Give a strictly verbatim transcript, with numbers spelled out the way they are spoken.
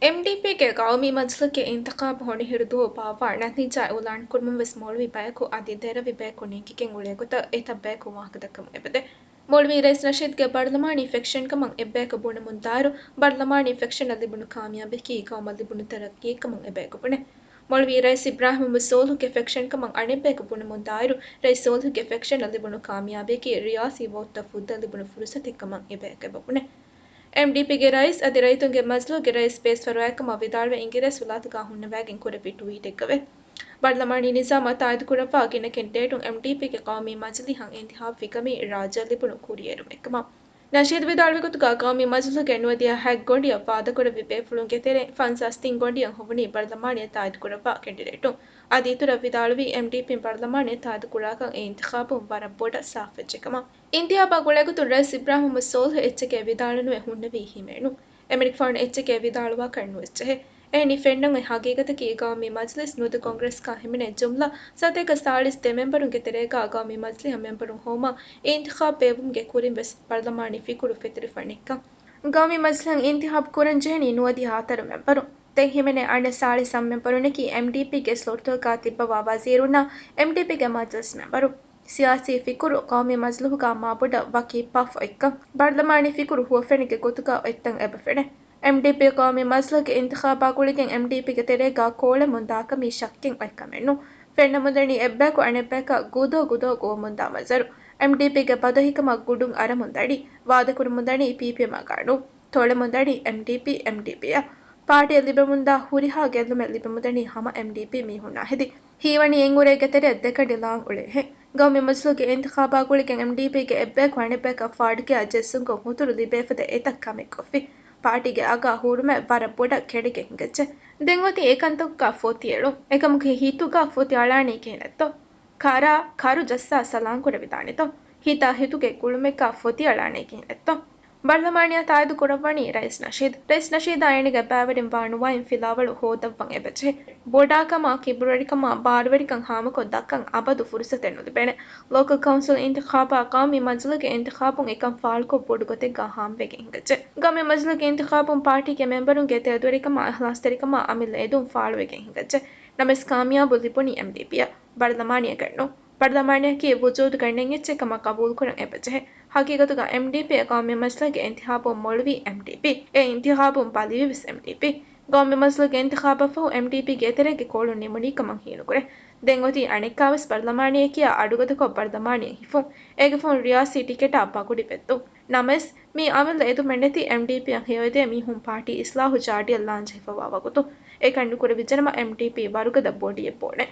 އެމްޑީޕީގެ ގައުމީ މަޖިލީހުގެ އިންތިޚާބު ހޮނިހިރު ދުވަހު ބާއްވާ ނަތީޖާ އިޢުލާން ކުރުމުން ވެސް މޮޅުވި ބަޔަކު އަދި ދެރަވި ބަޔަކު ނެގިގެން އުޅޭ ގޮތަށް އެތައް ބަޔަކު ވާހަކަ ދައްކަމުން އެބަދޭ. މޮޅުވީ ރައީސް ނަޝީދުގެ ބަރުލަމާނީ ފެކްޝަން ކަމަށް އެއްބަޔަކަށް ބުނެމުންދާއިރު، ބަރުލަމާނީ ފެކްޝަނަށް ލިބުނު ކާމިޔާބީއަކީ ގައުމަށް ލިބުނު ތަރައްގީ ކަމަށް އެބަޔަކު ބުނޭ. މޮޅުވީ ރައީސް އިބްރާހިމް ސޯލްހުގެ ފެކްޝަން ކަމަށް އަނެއްބަޔަކަށް ބުނެމުންދާއިރު، ރައީސް ސޯލްހުގެ ފެކްޝަނަށް ލިބުނު ކާމިޔާބީއަކީ ރިޔާސީ ވޯޓްތައް ފުއްދަ ލިބުނު ފުރުސަތެއް ކަމަށް އެބަޔަކަށް އެބަ ބުނޭ. އެމްޑީޕީގެ ރައީސް އަދި ރައްޔިތުންގެ މަޖިލީހުގެ ރައީސް ބޭސްފަރުވާތްކަމަށް ވިދާޅުވެ އިނގިރޭސި ވިލާތުގަ ހުންނަވައިގެން ކުރެއްވި ޓުވީޓެއްގަވޭ. ބަރުލަމާނީ ނިޒާމަށް ތާއީދުކުރައްވާ ގިނަ ކެންޑިޑޭޓުން އެމްޑީޕީގެ ގައުމީ މަޖިލީހަށް އިންތިޚާބުވި ކަމީ ރާއްޖެއަށް ލިބުނު ކުރިއެރުމެއްކަމަށް. ނަޝީދު ވިދާޅުވި ގޮތުގަ، ގައުމީ މަޖިލީހުގެ ނުވަދިހަ ހައެއް ގޮނޑިއަށް ވާދަކުރެއްވި ބޭފުޅުންގެ ތެރެއިން ފަންސާސް ތިން ގޮނޑިއަށް ހޮވުނީ ބަރުލަމާނީއަށް ތާއީދުކުރައްވާ ކެންޑިޑޭޓުން. އަދި އިތުރަށް ވިދާޅުވީ އެމްޑީޕީން ބަރުލަމާނީއަށް ތާއީދުކުރާކަން އެ އިންތިޚާބުން ވަރަށް ބޮޑަށް ސާފުވެއްޖެ ކަމަށް. އިންތިޚާބާ ގުޅޭގޮތުން ރައީސް އިބްރާހިމް ސޯލްހު އެއްޗެކޭ ވިދާޅުނުވެ ހުންނެވީ ހިމޭނުން. އެމަނިކުފާނު އެއްޗެކޭ ވިދާޅުވާކަށް ނުއެއްޗެހޭ. އެހެނީ ފެންނަން އޮތް ހަގީގަތަކީ ގައުމީ މަޖިލިސް ނުވަދިހަ ކޮންގްރެސްގަ ހިމެނޭ ޖުމްލަ ސަތޭކަ ސާޅީސް ދެ މެމްބަރުންގެ ތެރޭގަ ގައުމީ މަޖިލީހަށް މެމްބަރުން ހޮވުމަށް އިންތިޚާބު ބޭއްވުމުގެ ކުރިން ވެސް ބަރުލަމާނީ ފިކުރު ފެތުރިފަ ނެތްކަން. ގައުމީ މަޖިލީހަށް އިންތިޚާބު ކުރަން ޖެހެނީ ނުވަދިހަ ހަތަރު މެމްބަރުން. ދެން ހިމެނޭ އަނެއް ސާޅީސް ސަތް މެމްބަރުންނަކީ އެމްޑީޕީގެ ސްލޮޓްތަކުގަ ތިއްބަވާ ވަޒީރުންނާ އެމްޑީޕީގެ މަޖިލިސް މެމްބަރު. ސިޔާސީ ފިކުރު ގައުމީ މަޖިލީހުގަ މާބޮޑަށް ވަކި ޕަފް އޮތްކަން. ބަރުލަމާނީ ފިކުރު ހުވަފެނެއްގެ ގޮތުގަ އޮތްތަން އެބަ ފެނޭ. އެމްޑީޕީ ގައުމީ މަޖިލީހުގެ އިންތިޚާބާ ގުޅިގެން އެމްޑީޕީގެ ތެރޭގަ ކޯޅެމުންދާކަމީ ޝައްކެއް އޮތްކަމެއްނު. ފެންނަމުންދަނީ އެއްބަޔަކު އަނެއްބަޔަކަށް ގުދޯ ގުދޯ ގޮވަމުންދާ މަންޒަރު. އެމްޑީޕީގެ ބަދަހިކަމަށް ގުޑުން އަރަމުންދަނީ. ވާދަކުރަމުންދަނީ ޕީޕީއެމްއާ ގާނޫ. ތޮޅަމުންދަނީ އެމްޑީޕީ، އެމްޑީޕީއަށް. ޕާޓީއަށް ލިބެމުންދާ ހުރިހާ ގެއްލުމެއް ލިބެމުންދަނީ ހަމަ އެމްޑީޕީ މީހުންނާ ހެދި. ހީވަނީ އެއްއުރެއްގެ ތެރެއަށް ދެކަނޑި ލާން އުޅޭހެން. ގައުމީ މަޖިލީހުގެ އިންތިޚާބާ ގުޅިގެން އެމްޑީޕީގެ އެއްބަޔަކު އަނެއްބަޔަކަށް ފާޑުކިޔާ ޖެއްސުންކޮށް ހުތުރު ލިބޭފަދަ އެތައް ކަމެއް ކޮށްފި. ޕާޓީގެ އަގާ ހޫރުމަށް ވަރަށް ބޮޑަށް ކެޑިގެން ހިނގައްޖެ. ދެން އޮތީ އެކަންތަކުގަ ފޮތިއެޅުން. އެކަމަކު ހިތުގަ ފޮތި އަޅާނީ ކިހިނެއްތޯ؟ ކަރާ، ކަރު ޖައްސާ ސަލާން ކުރެވިދާނެތޯ؟ ހިތާ ހިތުގެ ގުޅުމެއްގަ ފޮތި އަޅާނީ ކިހިނެއްތޯ؟ ބަރުލަމާނިއާ ތާއީދު ކުރައްވަނީ ރައީސް ނަޝީދު. ރައީސް ނަޝީދާ އޭނަގެ ބައިވެރިން ވާ ނުވައިން ފިލާވަޅު ހޯދައްވަން އެބަޖެހޭ. ބޮޑާކަމާ، ކިބުރުވެރިކަމާ، ބާރުވެރިކަން ހާމަކޮށް ދައްކަން އަބަދު ފުރުސަތެއް ނުލިބޭނެ. ލޯކަލް ކައުންސިލް އިންތިޚާބާ، ގައުމީ މަޖިލީހުގެ އިންތިޚާބުން އެކަން ފާޅުކޮށް ބޮޑު ގޮތެއްގަ ހާމަވެގެން ހިނގައްޖެ. ގައުމީ މަޖިލީހުގެ އިންތިޚާބުން ޕާޓީގެ މެމްބަރުންގެ ތެދުވެރިކަމާ، އިޚްލާޞްތެރިކަމާ އަމިއްލަ އެދުން ފާޅުވެގެން ހިނގައްޖެ. ނަމަވެސް ކާމިޔާބު ލިބުނީ އެމްޑީޕީއަށް. ބަރުލަމާނީއަކަށްނު. ބަރުލަމާނީއަކީ ވުޖޫދުގަ ނެތް އެއްޗެއް ކަމަށް ގަބޫލުކުރަން އެބަޖެހޭ. ހަގީގަތުގަ އެމްޑީޕީ ގައުމީ މަޖިލީހުގެ އިންތިޚާބުން މޮޅުވީ އެމްޑީޕީ. އެ އިންތިޚާބުން ބަލިވީވެސް އެމްޑީޕީ. ގައުމީ މަޖިލީހުގެ އިންތިޚާބަށްފަހު އެމްޑީޕީގެ އެތެރޭގެ ކޯޅުން ނިމުނީ ކަމަށް ހީނުކުރޭ. ދެން އޮތީ އަނެއްކާވެސް ބަރުލަމާނީއެއް ކިޔާ އަޑުގަދަކޮށް ބަރުލަމާނީއަށް ހިފުން. އޭގެ ފަހުން ރިޔާސީ ޓިކެޓާ ބަގުޑި ވެއްދުން. ނަމަވެސް، މި އަމިއްލަ އެދުމެއް ނެތި އެމްޑީޕީއަށް ހެޔޮއެދޭ މީހުން ޕާޓީ އިސްލާހު ޖާޑިއަށް ލާންޖެހިފަވާ ވަގުތު. އެކަން ނުކުރެވިއްޖެނަމަ އެމްޑީޕީ ވަރުގަދަ ބޮޑިއެއް ބޯނެ.